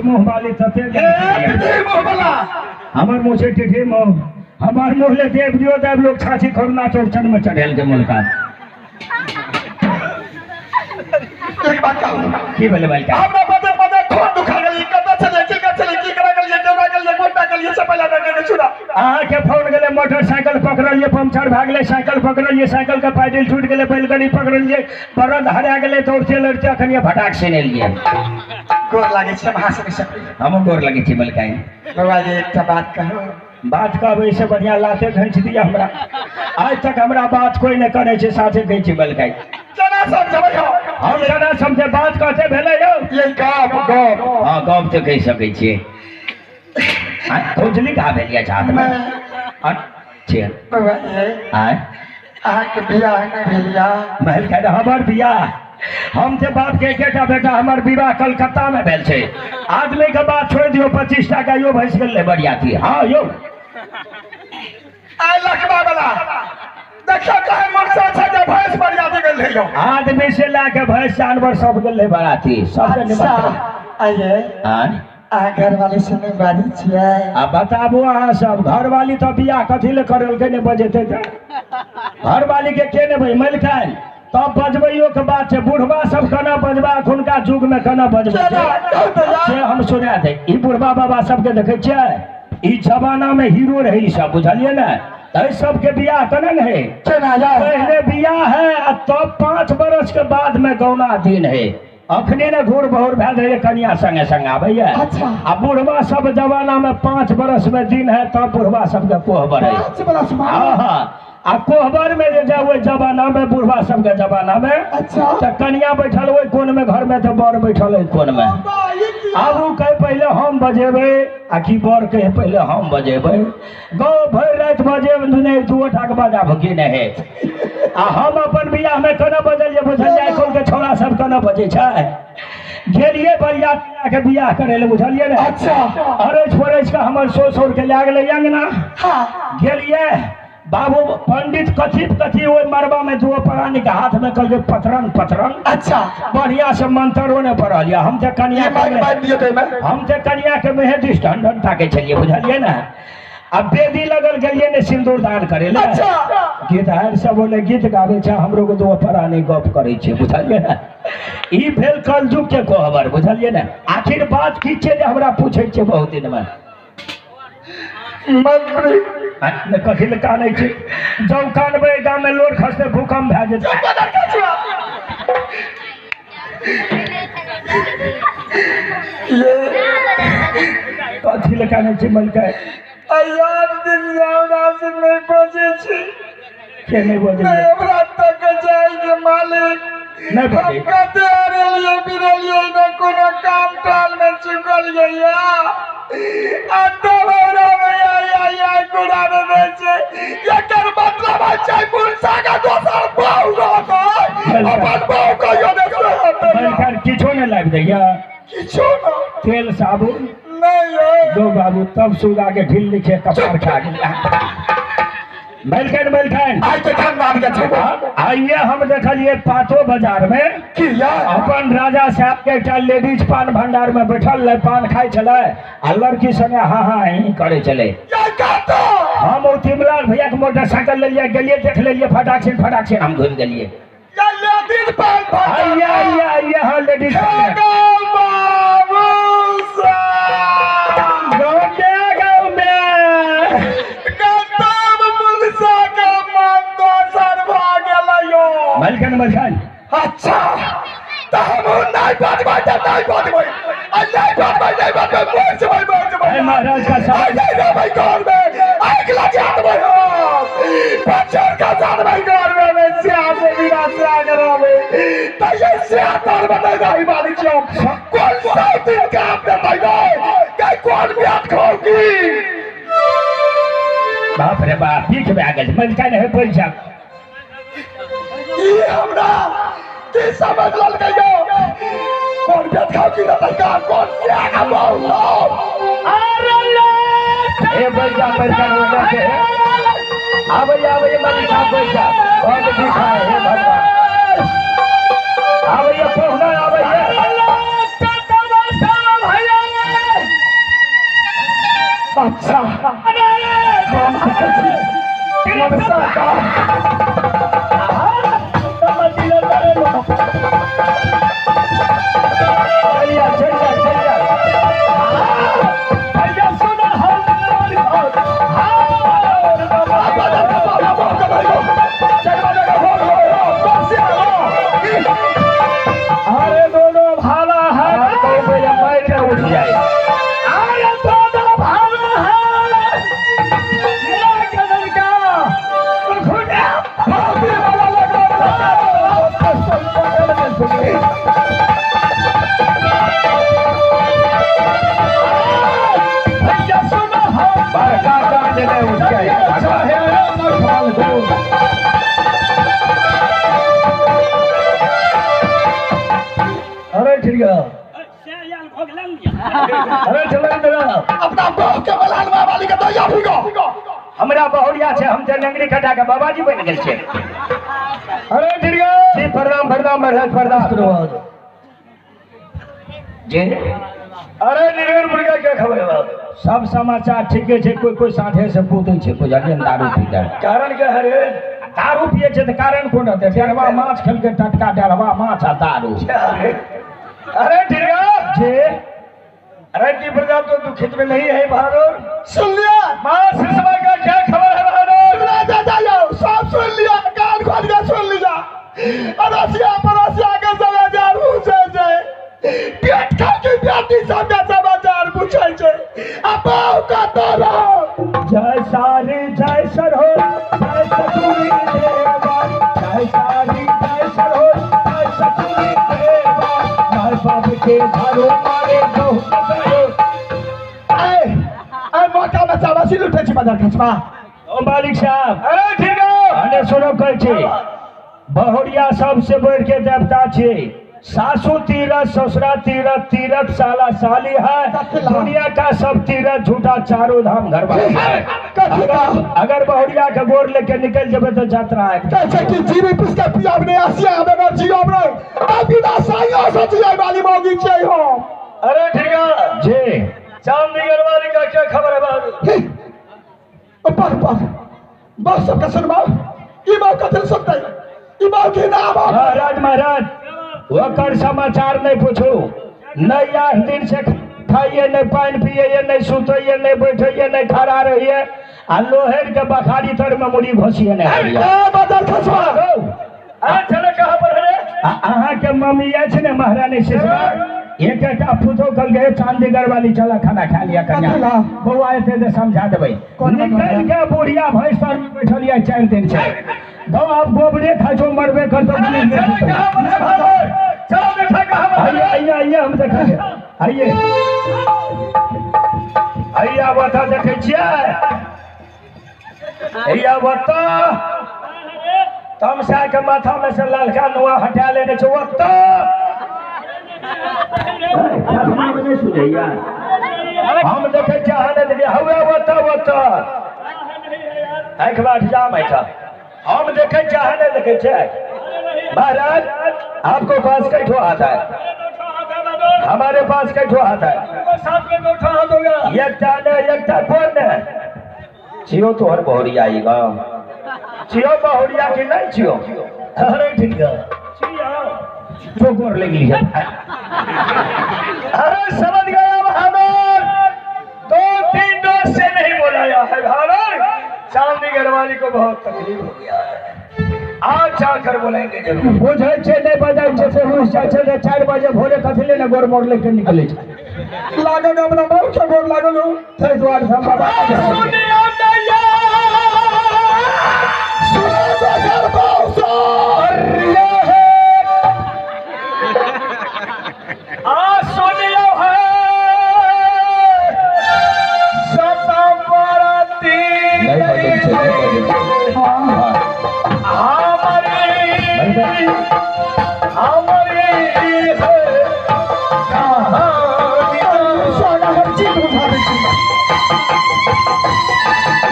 मुँह वाली तते मुँह वाला हमर मुँह से टेढ़े मुँह हमार मुँह ले देव दियो देव लोग छाछी खरुना चौचन में चढ़ेल के मुल्का। एक बात कहू की भेलै बालिका? हमरा बदे बदे खोर दुखा गेल, कतऽ छलै की छलै की करा गेलियै केना गेलियै कोटा गेलियै से पहिले नहि छुड़ा। अहाँ के फोन गेलै मोटरसाइकिल पकड़लियै पंचर भए गेलै, साइकिल पकड़लियै साइकिल के पैडल टूटि गेलै, बैलगाड़ी पकड़लियै बरद हरा गेलै, दौड़ते लड़ते अखन फटाक से एलियै। गोर लागै छै हम हँस नहि सकै। हमहूँ गोर लगै छी मलकाइन। बाबा जी एकटा बात कहू। बात कहबै से बढ़िया लाते घींच दिया हमरा। आज तक हमरा बात कोई नहि करै छै, साथे कहै छी मलकाइन। केना समझबै हो? हम केना समझे बात कहते भेलै यौ? ये गप गप। हाँ गप तऽ कहि सकै छियै। खुजली कहाँ भेल यऽ हाथमे? अच्छा बाबा जी आँय अहाँके बियाह नहि भेल यऽ? मलकाइन हमर बियाह हम ते बाप के एकेटा बेटा, हमर विवाह कलकत्ता में भेल छै। आदमी के बात छोड़ि दियौ, 25 टा गाइयो भैंस गेल बरियाती। हाँ यौ आइ लखबा वाला देखियौ कहे मनसा छै जे भैंस बरियाती गेल रहै यौ। आदमी से लए के भैंस जानवर सब गेल रहै बराती, सबके निमंत्रण। आइये आँय अहाँ घरवाली से नहि बाजै छियै? आ बताबू अहाँ सब घरवाली तऽ बियाह कथी लए करलकै नहि बजेतै तऽ? घरवाली के के नहि मलकाइन तब बजबैयो के बात छै। बुढ़बा सब केना बजबा अखुनका युग में केना बजबै से हम सुना दे। ई बुढ़बा बाबा सबके देखै छियै ई जमाना में हीरो रहै ई सब, बुझलियै ने? एहि सबके बियाह केना ने है? पहले बियाह है आ तब 5 बरस के बाद में गौना दिन है। अखने ने घूर बहुर भए जाइए कनिया संगे संग आबैया। अच्छा। आ बुढ़बा सब जमाना में 5 बरस में दिन है तब बुढ़बा सबके कोहबर है। 5 बरस में? हाँ हाँ। आ कोहबर में जे जाए ओहि जमाना में बुढ़बा सबके जमाना में। अच्छा। तऽ कनिया बैठल ओहि कोन में घर में तऽ बर बैठल ओहि कोन में। आब ओ कहे पहिले हम बजेबै आ कि बर कहे पहिले हम बजेबै। गौ भरि राति बजेब नहि 2 गोटाके बजाब की नहि है। आ हम अपन बियाह में केना बजलियै बुझलियै? आइ काल्हिके छौड़ा सब केना बजै छै? गेलियै बरियात के बियाह करै लए, बुझलियै ने? अच्छा। अरैछ परैछ के हमर ससुर के लए गेलै अंगना। हाँ। गेलियै बाबू पंडित कथी कथी ओहि मरबा में 2 प्राणी के हाथ में कहलकै पतरंग पतरंग। अच्छा। बढ़िया से मंत्रो नहि पढ़ल यऽ। हम तऽ कनिया हम तऽ कनिया के मेहे दिस ढन ढन ताकै छलियै, बुझलियै ने? अब बेदी लगल गेलियै ने सिन्दूर दान करै लए। अच्छा। गीतहार सब ओने गीत गाबै छै, हमरो के 2 प्राणी गप करै छै, बुझलियै ने? ई भेल कलयुग के कोहबर, बुझलियै ने? आखिर बात की छै जे हमरा पूछै छै बहुत दिन में? मंत्री कथी लए कानै छै? जब कानबै गाम में लोर खसतै भूकंप भए जेतै। कथी लए कानै छै मलकाइ? नहि बजै छी। के नहि बजै? हमरा तक जाइके मालिक नहि बजै। कते अरेलियै बिरेलियै ने कोनो काम टाल में चुकलियै या आ तब हमरा या कुरा दै छै। एकर मतलब छै मुनसा के दोसर बहु रहतै, अपन बहु कहियो नहि मलकाइ किछो नहि लाबि दैया? किछो नहि। तेल साबुन नहीं यौ। दो बाबू तब सुगा के ढील लिखे कपार खा गेल। मलकाइन मलकाइन आइ के खानदान के छै। आइए हम देखलियै पातो बाजार में की यार अपन राजा साहब के एकटा लेडीज पान भंडार में बैठल रहे, पान खाइ छलै आ लड़की संगे हाँ हाँ ही करै छलै। हम ओ तिमलाल भैया के मोटरसाइकिल लेलियै, गेलियै देख लेलियै फटाक से फटाक से हम घुमि गेलियै। लेडीज पान भंडार। आइए आइए आइए हाँ लेडीज पान। मलकाइन मलकाइन। अच्छा तऽ हम नहि बजबै तऽ नहि बजबै, आ नहि बजबै नहि बजबै मरि जेबै मरि जेबै। महाराज का साहब नहि रहबै घरमे, आगि लगा देबै हम, बच्चर का साथ घरमे नहि स्याह से बिना स्याह के रहबै तैयो स्याह तरमे नहि रही बाली छी हम। कोन 100 दिन काम देतै गै, कोन ब्यात खाउ की? बाप रे बाप पीठ भए गेल। मलकाइन हे बैठ जाउ। ई हमरा की समझ लेलकै यौ? कोन बेत खाउ की रहतै काम, कोन स्याह के बहु हे बैठ जा मलकाइन ओने से आबै आबै मलिक साहब बैठ जा। बहुत दिखाए हे भगवान। आबै पहुना आबै। अरे चलो इधर अपना बहू के बलालवा वाली के दैया भीगो। हमरा बहुरिया छै, हम ते नंगरी कटा के बाबाजी बनि गेल छै। अरे ठिरगा जी प्रणाम प्रणाम महाराज प्रणाम जी। अरे निरंजन मुर्गा क्या खबर है बाबू? सब समाचार ठीके छै, कोई कोई साँझे से कूदै छै, कोई जाने दारू पी के। कारण क्या है रे? दारू पिए छै तऽ कारण कोन रहतै? डेढ़वा माछ खेलकै टटका डेढ़वा माछ आ दारू। अरे ठिरगा जी। अरे की प्रजा तो दुखित में नहीं है बहादुर। सुन लिया माँ सिसवा का क्या खबर है बहादुर? राजा जाओ सब सुन लिया, कान खोल के सुन लिया। अड़ोसिया पड़ोसिया के समाचार पूछे छे, पेट खा के बेटी सब के समाचार पूछे छे। अब कत रहो। जय सारी जय सर हो जय सतुरी देवा, जय सारी जय सर हो जय सतुरी देवा, माय बाप के घरो मारे बहु करो। आए मौका में शाबाशी लुटे छी बाजार खचबा। ओ मालिक साहब। अरे ठीक है अने सुनो कहै छी, बहुरिया सबसे बढ़ के देवता छी। सासू तीरथ ससुरा तीरथ तीरथ साला साली है, दुनिया का सब तीरथ झूठा चारों धाम घर। अगर बहुरिया के गोर लेके निकल जेबे तो यात्रा है। कैसे कि जीवी पुस्का पियाब ने आसिया हमें जियो ने अभी साइयो से जियो वाली मौगी छै हो। अरे ठीक है जी। चांदीगढ़ वाली का क्या खबर है बाबू? पर पर बस सबका सुनबाओ, ई बात कथि सुनतै, ई बात के नाम। महाराज महाराज ओकर समाचार नहीं पूछू। नहीं 8 दिन से खाइए नहीं, पानि पिए नहीं, सुतैए नहीं, बैठैए नहीं, खड़ा रहिए आ लोहेर के बखारी तर में मुड़ी घोसिए नहीं। अहाँ के मम्मी अछि ने महारानी सिसवा, एक एक पुतोह कहलकै चांदीगढ़ वाली चल खाना खा लिया कन्या, बौआ एते जे समझा देबै। निकलि के बुढ़िया भैंस तर में बैठल यऽ 4 दिन से। गौ आब गोबरे खाइ छौ मरबे करतौ। आइए आइए आइए हम देखेंगे, आइए आइए बता देखै छियै, आइए बता तमसा के माथा में से ललका नुआ हटा लेने छौ। ओतऽ हम देखै छियै अहाँ नहि देखै हौवे ओतऽ ओतऽ आँखि बाट जाम है। हम देखे छियै अहाँ नहि देखै छियै। महाराज आपको पास कैठो हाथ है? हमारे पास कैठो हाथ है? साथ में दो हाथ होगा। एकटा ने एकटा कोन ने छियो तोहर बहुरिया ई गाँव छियो बहुरिया की नहीं छियो? अरे ठीक है छियो गोर लग लिया। अरे समझ गया बहादुर, 2-3 रोज से नहीं बुलाया है बहादुर। चांदीगढ़ वाली को बहुत तकलीफ हो गया है, आज जाकर बोलेंगे जरूर। बुझै छै नहि बजै छै से रुसि जाइ छै। 4 बजे भोरे कथी ले ने गोर मोड़ लेके निकलै छै। लागल अपना बहु के गोर लागल हूँ ताहि दुआरे से हम बाबा सुनियो नैया सुनो दोसर बहु सर है आ सुनियो है सतवरती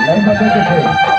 नहीं बदल के।